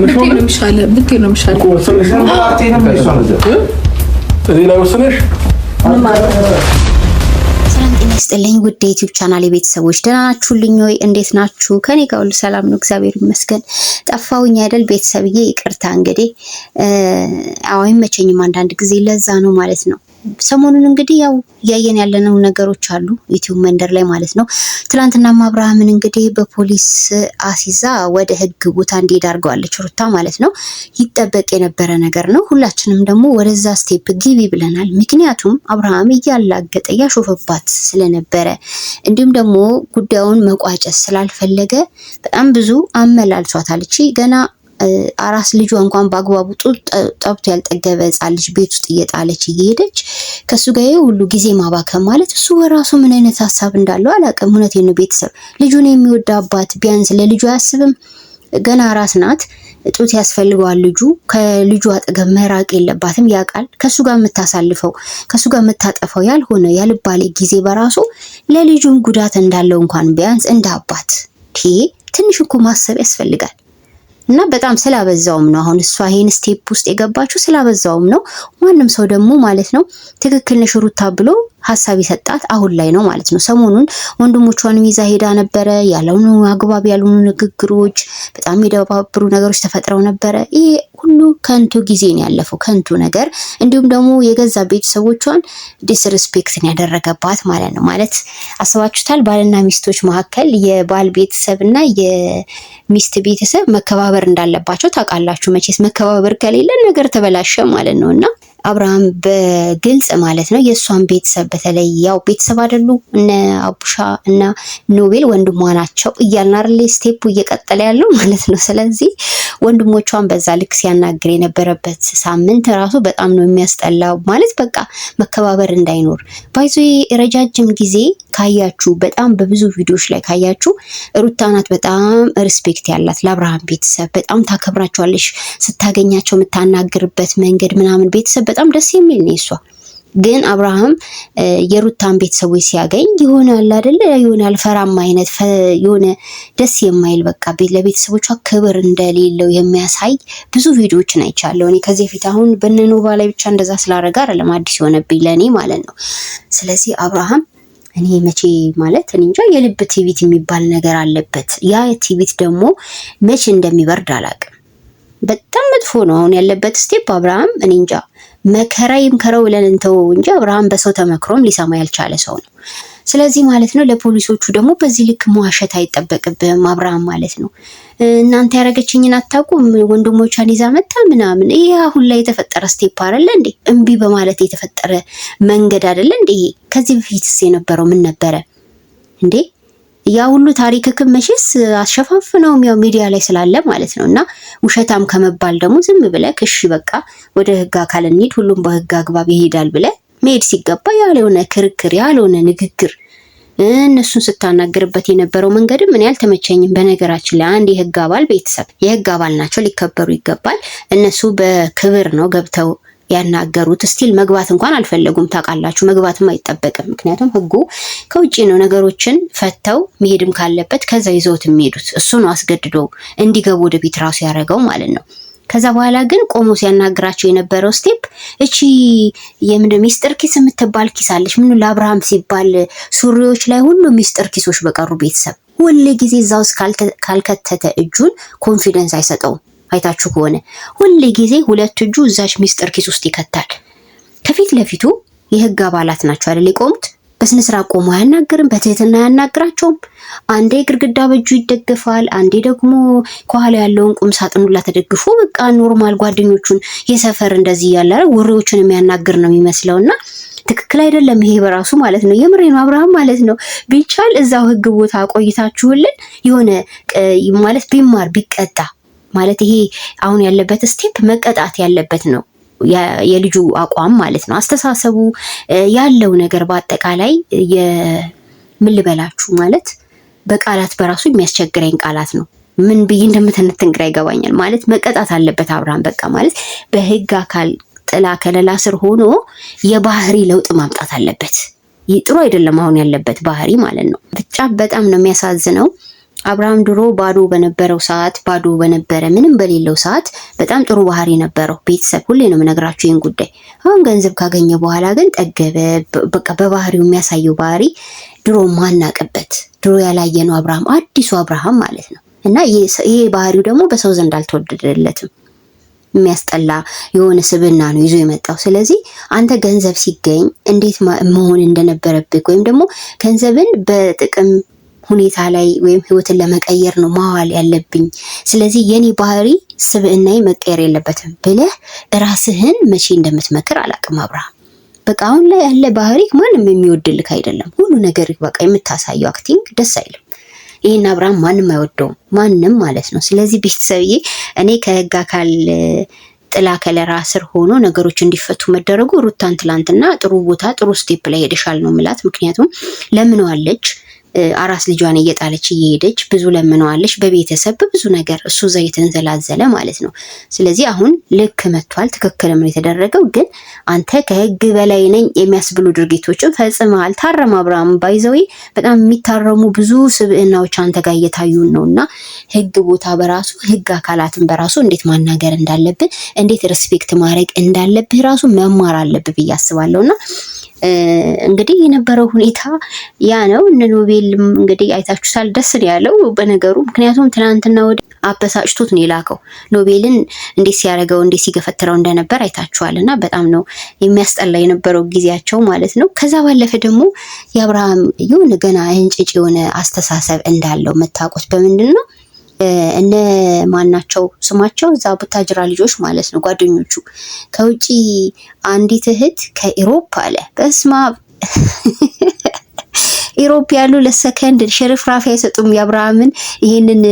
ብትሄድ ነው የሚሻለው። ብትሄድ ነው የሚሻለው። እዚህ ላይ ወስነሽ። ሰላም ጤና ይስጥልኝ ውድ የዩቲዩብ ቻናል የቤተሰቦች ደህና ናችሁልኝ ወይ? እንዴት ናችሁ? ከኔ ጋር ሁሉ ሰላም ነው፣ እግዚአብሔር ይመስገን። ጠፋሁኝ አይደል ቤተሰብዬ? ይቅርታ እንግዲህ አዎ አይመቸኝም አንዳንድ ጊዜ፣ ለዛ ነው ማለት ነው። ሰሞኑን እንግዲህ ያው እያየን ያለነው ነገሮች አሉ ዩቲዩብ መንደር ላይ ማለት ነው። ትናንትናም አብርሃምን እንግዲህ በፖሊስ አሲዛ ወደ ህግ ቦታ እንዲሄድ አድርገዋለች ሩታ ማለት ነው። ይጠበቅ የነበረ ነገር ነው። ሁላችንም ደግሞ ወደዛ step ግቢ ብለናል። ምክንያቱም አብርሃም እያላገጠ እያሾፈባት ስለነበረ እንዲሁም ደግሞ ጉዳዩን መቋጨት ስላልፈለገ በጣም ብዙ አመላልሷታል። እቺ ገና አራስ ልጇ እንኳን በአግባቡ ጡት ጠብቶ ያልጠገበ ሕፃን ልጅ ቤት ውስጥ እየጣለች እየሄደች ከእሱ ጋር ይሄ ሁሉ ጊዜ ማባከን ማለት እሱ በራሱ ምን አይነት ሀሳብ እንዳለው አላውቅም። እውነቴን ነው። ቤተሰብ ልጁን የሚወድ አባት ቢያንስ ለልጁ አያስብም? ገና አራስ ናት፣ ጡት ያስፈልገዋል ልጁ። ከልጁ አጠገብ መራቅ የለባትም ያውቃል። ከእሱ ጋር የምታሳልፈው፣ ከእሱ ጋር የምታጠፋው ያልሆነ ያልባሌ ጊዜ በራሱ ለልጁም ጉዳት እንዳለው እንኳን ቢያንስ እንደ አባት ትንሽ እኮ ማሰብ ያስፈልጋል። እና በጣም ስላበዛውም ነው አሁን እሷ ይሄን step ውስጥ የገባችው ስላበዛውም ነው። ማንም ሰው ደግሞ ማለት ነው ትክክል ነሽ ሩታ ብሎ ሀሳብ የሰጣት አሁን ላይ ነው ማለት ነው። ሰሞኑን ወንድሞቿንም ይዛ ሄዳ ነበረ። ያልሆኑ አግባብ ያልሆኑ ንግግሮች፣ በጣም የደባብሩ ነገሮች ተፈጥረው ነበረ። ይሄ ሁሉ ከንቱ ጊዜ ነው ያለፈው፣ ከንቱ ነገር። እንዲሁም ደግሞ የገዛ ቤተሰቦቿን disrespect ን ያደረገባት ማለት ነው። ማለት አስባችሁታል? ባልና ሚስቶች መካከል የባል ቤተሰብ እና የሚስት ቤተሰብ መከባበር እንዳለባቸው ታውቃላችሁ። መቼስ መከባበር ከሌለ ነገር ተበላሸ ማለት ነው። እና አብርሃም በግልጽ ማለት ነው የእሷን ቤተሰብ፣ በተለይ ያው ቤተሰብ አይደሉ እነ አቡሻ እና ኖቤል ወንድሟ ናቸው እያልን አይደል step ኡ እየቀጠለ ያለው ማለት ነው። ስለዚህ ወንድሞቿን በዛ ልክ ሲያናግር የነበረበት ሳምንት ራሱ በጣም ነው የሚያስጠላው። ማለት በቃ መከባበር እንዳይኖር by the way ረጃጅም ጊዜ ካያችሁ፣ በጣም በብዙ ቪዲዮዎች ላይ ካያችሁ ሩታ ናት በጣም respect ያላት ለአብርሃም ቤተሰብ፣ በጣም ታከብራቸዋለች። ስታገኛቸው የምታናግርበት መንገድ ምናምን ቤተሰብ በጣም ደስ የሚል ነው የሷ። ግን አብርሃም የሩታን ቤተሰቦች ሲያገኝ ይሆናል አይደለ የሆነ አልፈራም አይነት፣ የሆነ ደስ የማይል፣ በቃ ለቤተሰቦቿ ክብር እንደሌለው የሚያሳይ ብዙ ቪዲዮዎችን አይቻለሁ። እኔ ከዚህ በፊት አሁን በነኖቫ ላይ ብቻ እንደዛ ስላደረገ አይደለም አዲስ የሆነብኝ ለእኔ ማለት ነው። ስለዚህ አብርሃም እኔ መቼ ማለት እኔ እንጃ የልብ ትዕቢት የሚባል ነገር አለበት። ያ ትዕቢት ደግሞ መቼ እንደሚበርድ አላውቅም። በጣም መጥፎ ነው አሁን ያለበት step አብርሃም። እኔ እንጃ መከራ ይምከረው ብለን እንተው እንጂ አብርሃም በሰው ተመክሮም ሊሰማ ያልቻለ ሰው ነው። ስለዚህ ማለት ነው ለፖሊሶቹ ደግሞ በዚህ ልክ መዋሸት አይጠበቅብህም አብርሃም ማለት ነው። እናንተ ያደረገችኝን አታውቁም፣ ወንድሞቿን ይዛ መታ ምናምን። ይሄ አሁን ላይ የተፈጠረ step አይደለ እንዴ? እምቢ በማለት የተፈጠረ መንገድ አይደለ እንዴ? ይሄ ከዚህ በፊትስ የነበረው ምን ነበረ እንዴ? ያ ሁሉ ታሪክክም መቼስ አሸፋፍነውም ያው ሚዲያ ላይ ስላለ ማለት ነው። እና ውሸታም ከመባል ደግሞ ዝም ብለህ እሺ በቃ ወደ ህግ አካል እንሂድ፣ ሁሉም በህግ አግባብ ይሄዳል ብለህ መሄድ ሲገባ ያልሆነ ክርክር፣ ያልሆነ ንግግር፣ እነሱን ስታናግርበት የነበረው መንገድም እኔ አልተመቸኝም። በነገራችን ላይ አንድ የህግ አባል ቤተሰብ የህግ አባል ናቸው፣ ሊከበሩ ይገባል። እነሱ በክብር ነው ገብተው ያናገሩት። Still መግባት እንኳን አልፈለጉም። ታውቃላችሁ፣ መግባትም አይጠበቅም። ምክንያቱም ህጉ ከውጭ ነው። ነገሮችን ፈተው መሄድም ካለበት ከዛ ይዘውት የሚሄዱት እሱ ነው አስገድዶ እንዲገቡ ወደ ቤት ራሱ ያደረገው ማለት ነው። ከዛ በኋላ ግን ቆሞ ሲያናግራቸው የነበረው step፣ እቺ የምንድን ሚስጥር ኪስ የምትባል ኪስ አለች። ምኑ ለአብርሃም ሲባል ሱሪዎች ላይ ሁሉ ሚስጥር ኪሶች በቀሩ ቤተሰብ፣ ሁል ጊዜ እዛ ውስጥ ካልከተተ እጁን confidence አይሰጠውም። አይታችሁ ከሆነ ሁል ጊዜ ሁለት እጁ እዛች ሚስጥር ኪስ ውስጥ ይከታል። ከፊት ለፊቱ የህግ አባላት ናቸው አይደል የቆሙት? በስነ ስርዓት ቆሞ አያናግርም፣ በትህትና አያናግራቸውም። አንዴ ግድግዳ በእጁ ይደገፋል፣ አንዴ ደግሞ ከኋላ ያለውን ቁም ሳጥኑ ላይ ተደግፎ በቃ normal ጓደኞቹን የሰፈር እንደዚህ ያለ ወሬዎቹን የሚያናግር ነው የሚመስለው እና ትክክል አይደለም ይሄ በራሱ ማለት ነው። የምሬ ነው አብርሃም ማለት ነው። ቢቻል እዛው ህግ ቦታ ቆይታችሁልን የሆነ ማለት ቢማር ቢቀጣ፣ ማለት ይሄ አሁን ያለበት step መቀጣት ያለበት ነው። የልጁ አቋም ማለት ነው። አስተሳሰቡ ያለው ነገር በአጠቃላይ ምን ልበላችሁ፣ ማለት በቃላት በራሱ የሚያስቸግረኝ ቃላት ነው። ምን ብዬ እንደምተነትን ግራ ይገባኛል። ማለት መቀጣት አለበት አብርሃም፣ በቃ ማለት በህግ አካል ጥላ ከለላ ስር ሆኖ የባህሪ ለውጥ ማምጣት አለበት። ጥሩ አይደለም አሁን ያለበት ባህሪ ማለት ነው። ብቻ በጣም ነው የሚያሳዝነው። አብርሃም ድሮ ባዶ በነበረው ሰዓት፣ ባዶ በነበረ ምንም በሌለው ሰዓት በጣም ጥሩ ባህሪ ነበረው። ቤተሰብ ሁሌ ነው የምነግራችሁ ይህን ጉዳይ። አሁን ገንዘብ ካገኘ በኋላ ግን ጠገበ። በቃ በባህሪው የሚያሳየው ባህሪ ድሮ ማናቅበት ድሮ ያላየነው አብርሃም፣ አዲሱ አብርሃም ማለት ነው። እና ይሄ ባህሪው ደግሞ በሰው ዘንድ አልተወደደለትም። የሚያስጠላ የሆነ ስብዕና ነው ይዞ የመጣው። ስለዚህ አንተ ገንዘብ ሲገኝ እንዴት መሆን እንደነበረብህ ወይም ደግሞ ገንዘብን በጥቅም ሁኔታ ላይ ወይም ህይወትን ለመቀየር ነው ማዋል ያለብኝ፣ ስለዚህ የኔ ባህሪ ስብዕናዬ መቀየር የለበትም ብለህ ራስህን መቼ እንደምትመክር አላቅም አብርሃም። በቃ አሁን ላይ ያለ ባህሪ ማንም የሚወድልክ አይደለም። ሁሉ ነገር በቃ የምታሳየው acting ደስ አይልም። ይህን አብርሃም ማንም አይወደውም፣ ማንም ማለት ነው። ስለዚህ ቤተሰብዬ እኔ ከህግ አካል ጥላ ከለላ ስር ሆኖ ነገሮች እንዲፈቱ መደረጉ ሩታን ትላንትና ጥሩ ቦታ ጥሩ step ላይ ሄደሻል ነው ምላት። ምክንያቱም ለምነዋለች፣ አራስ ልጇን እየጣለች እየሄደች ብዙ ለምነዋለች፣ በቤተሰብ በብዙ ነገር እሱ እዛ እየተንዘላዘለ ማለት ነው። ስለዚህ አሁን ልክ መጥቷል፣ ትክክልም ነው የተደረገው። ግን አንተ ከህግ በላይ ነኝ የሚያስብሉ ድርጊቶችን ፈጽመሃል። ታረም አብርሃም። By the way በጣም የሚታረሙ ብዙ ስብዕናዎች አንተ ጋር እየታዩን ነው። እና ህግ ቦታ በራሱ ህግ አካላትን በራሱ እንዴት ማናገር እንዳለብን እንዴት respect ማድረግ እንዳለብህ ራሱ መማር አለብህ ብዬ አስባለሁ። እና እንግዲህ የነበረው ሁኔታ ያ ነው። እነ ኖቤልም እንግዲህ አይታችሁታል። ደስ ነው ያለው በነገሩ። ምክንያቱም ትናንትና ወደ አበሳጭቶት ነው የላከው። ኖቤልን እንዴት ሲያደርገው እንዴት ሲገፈትረው እንደነበር አይታችኋል። እና በጣም ነው የሚያስጠላ የነበረው ጊዜያቸው ማለት ነው። ከዛ ባለፈ ደግሞ የአብርሃም የሆነ ገና እንጭጭ የሆነ አስተሳሰብ እንዳለው መታቆት በምንድን ነው፣ እነ ማናቸው ስማቸው እዛ ቡታጅራ ልጆች ማለት ነው ጓደኞቹ፣ ከውጪ አንዲት እህት ከ Europe አለ። በስማ፣ Europe ያሉ ለሰከንድ ሽርፍራፊ አይሰጡም። የአብርሃምን ይሄንን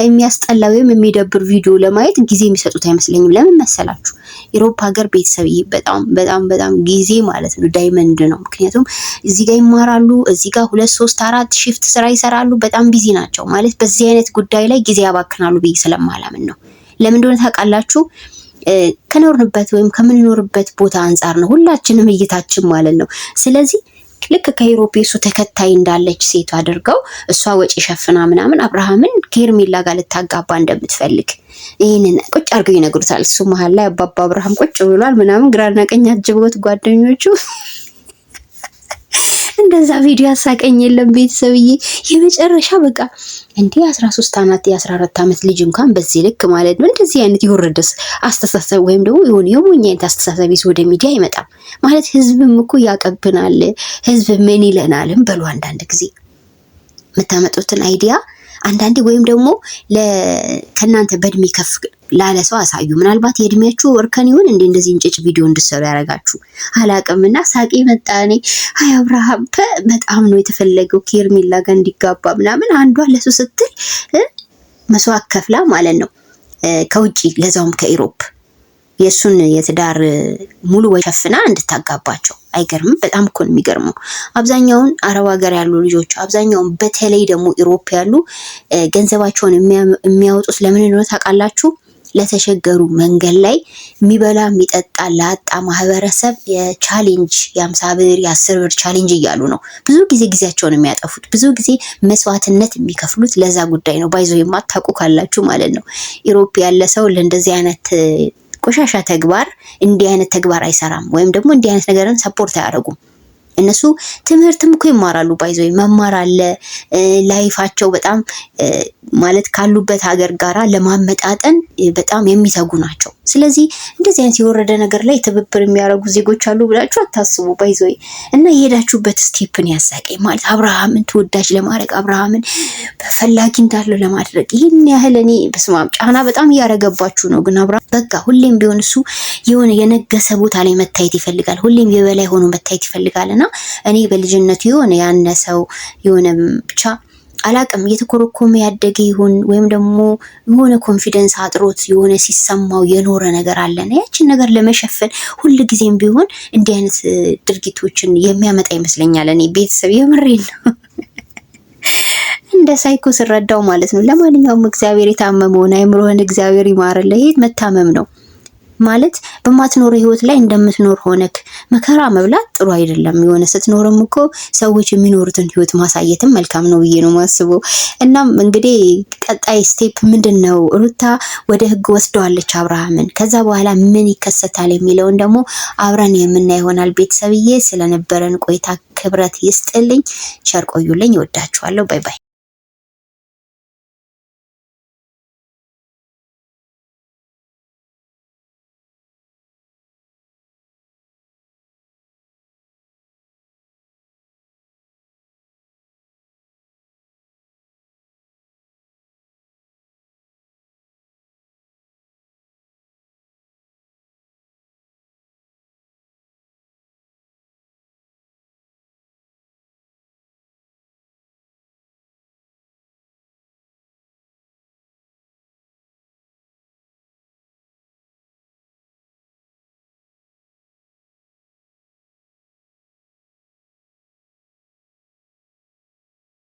የሚያስጠላ ወይም የሚደብር ቪዲዮ ለማየት ጊዜ የሚሰጡት አይመስለኝም። ለምን መሰላችሁ? Europe ሀገር ቤተሰብ በጣም በጣም በጣም ጊዜ ማለት ነው diamond ነው። ምክንያቱም እዚህ ጋር ይማራሉ፣ እዚህ ጋር 2 3 4 shift ስራ ይሰራሉ። በጣም busy ናቸው ማለት በዚህ አይነት ጉዳይ ላይ ጊዜ ያባክናሉ ብዬ ስለማላምን ነው። ለምን እንደሆነ ታውቃላችሁ? ከኖርንበት ወይም ከምንኖርበት ቦታ አንጻር ነው ሁላችንም እይታችን ማለት ነው። ስለዚህ ልክ ከ Europe የሱ ተከታይ እንዳለች ሴት አድርገው እሷ ወጪ ሸፍና ምናምን አብርሃምን ከሄርሜላ ጋር ልታጋባ እንደምትፈልግ ይህንን ቁጭ አድርገው ይነግሩታል። እሱ መሀል ላይ አባባ አብርሃም ቁጭ ብሏል ምናምን ግራና ቀኝ አጅበውት ጓደኞቹ። እንደዛ ቪዲዮ ያሳቀኝ የለም ቤተሰብዬ። የመጨረሻ በቃ እንዲህ የ13 ዓመት የ14 ዓመት ልጅ እንኳን በዚህ ልክ ማለት ነው እንደዚህ አይነት የወረደ አስተሳሰብ ወይም ደግሞ የሆነ የሞኝ አይነት አስተሳሰብ ይዞ ወደ ሚዲያ አይመጣም። ማለት ህዝብም እኮ ያቀብናል፣ ህዝብ ምን ይለናልም በሉ አንዳንድ ጊዜ የምታመጡትን idea አንዳንዴ ወይም ደግሞ ከእናንተ በእድሜ ከፍ ላለ ሰው አሳዩ። ምናልባት የእድሜያችሁ እርከን ይሁን እንዴ እንደዚህ እንጭጭ ቪዲዮ እንድሰሩ ያደርጋችሁ አላቅም። እና ሳቄ መጣ። እኔ አይ አብርሃም በጣም ነው የተፈለገው ከሄርሜላ ጋር እንዲጋባ ምናምን፣ አንዷ ለሱ ስትል መስዋዕት ከፍላ ማለት ነው ከውጪ ለዛውም ከ Europe የእሱን የትዳር ሙሉ ወይ ሸፍና እንድታጋባቸው። አይገርምም? በጣም እኮ ነው የሚገርመው። አብዛኛውን አረብ ሀገር ያሉ ልጆች አብዛኛውን በተለይ ደግሞ Europe ያሉ ገንዘባቸውን የሚያወጡት ለምን እንደሆነ ታውቃላችሁ? ለተቸገሩ፣ መንገድ ላይ የሚበላ የሚጠጣ ላጣ ማህበረሰብ የ challenge የ50 ብር የ10 ብር challenge እያሉ ነው ብዙ ጊዜ ጊዜያቸውን የሚያጠፉት። ብዙ ጊዜ መስዋዕትነት የሚከፍሉት ለዛ ጉዳይ ነው። By the way የማታውቁ ካላችሁ ማለት ነው። Europe ያለ ሰው ለእንደዚህ አይነት ቆሻሻ ተግባር እንዲህ አይነት ተግባር አይሰራም፣ ወይም ደግሞ እንዲህ አይነት ነገርን support አያደርጉም። እነሱ ትምህርትም እኮ ይማራሉ። By the way መማር አለ። Life ኣቸው በጣም ማለት ካሉበት ሀገር ጋራ ለማመጣጠን በጣም የሚተጉ ናቸው። ስለዚህ እንደዚህ አይነት የወረደ ነገር ላይ ትብብር የሚያደርጉ ዜጎች አሉ ብላችሁ አታስቡ። By the way እና የሄዳችሁበት step ን ያሳቀኝ ማለት አብርሃምን ተወዳጅ ለማድረግ፣ አብርሃምን ፈላጊ እንዳለው ለማድረግ ይህን ያህል እኔ በስማም ጫና በጣም እያረገባችሁ ነው። ግን አብርሃም በቃ ሁሌም ቢሆን እሱ የሆነ የነገሰ ቦታ ላይ መታየት ይፈልጋል። ሁሌም የበላይ ሆኖ መታየት ይፈልጋል። እና እኔ በልጅነቱ የሆነ ያነሰው የሆነ ብቻ አላቅም እየተኮረኮመ ያደገ ይሁን ወይም ደግሞ የሆነ confidence አጥሮት የሆነ ሲሰማው የኖረ ነገር አለና ያችን ነገር ለመሸፈን ሁል ጊዜም ቢሆን እንዲህ አይነት ድርጊቶችን የሚያመጣ ይመስለኛል። እኔ ቤተሰብ የምሬን ነው እንደ ሳይኮ ስረዳው ማለት ነው። ለማንኛውም እግዚአብሔር የታመመውን አይምሮህን እግዚአብሔር ይማርልህ። ይሄ መታመም ነው። ማለት በማትኖር ህይወት ላይ እንደምትኖር ሆነክ መከራ መብላት ጥሩ አይደለም። የሆነ ስትኖርም እኮ ሰዎች የሚኖሩትን ህይወት ማሳየትም መልካም ነው ብዬ ነው ማስበው። እናም እንግዲህ ቀጣይ step ምንድን ነው? ሩታ ወደ ህግ ወስደዋለች አብርሃምን። ከዛ በኋላ ምን ይከሰታል የሚለውን ደግሞ አብረን የምናይ ይሆናል። ቤተሰብዬ ስለነበረን ቆይታ ክብረት ይስጥልኝ። ቸር ቆዩልኝ። እወዳችኋለሁ። Bye bye።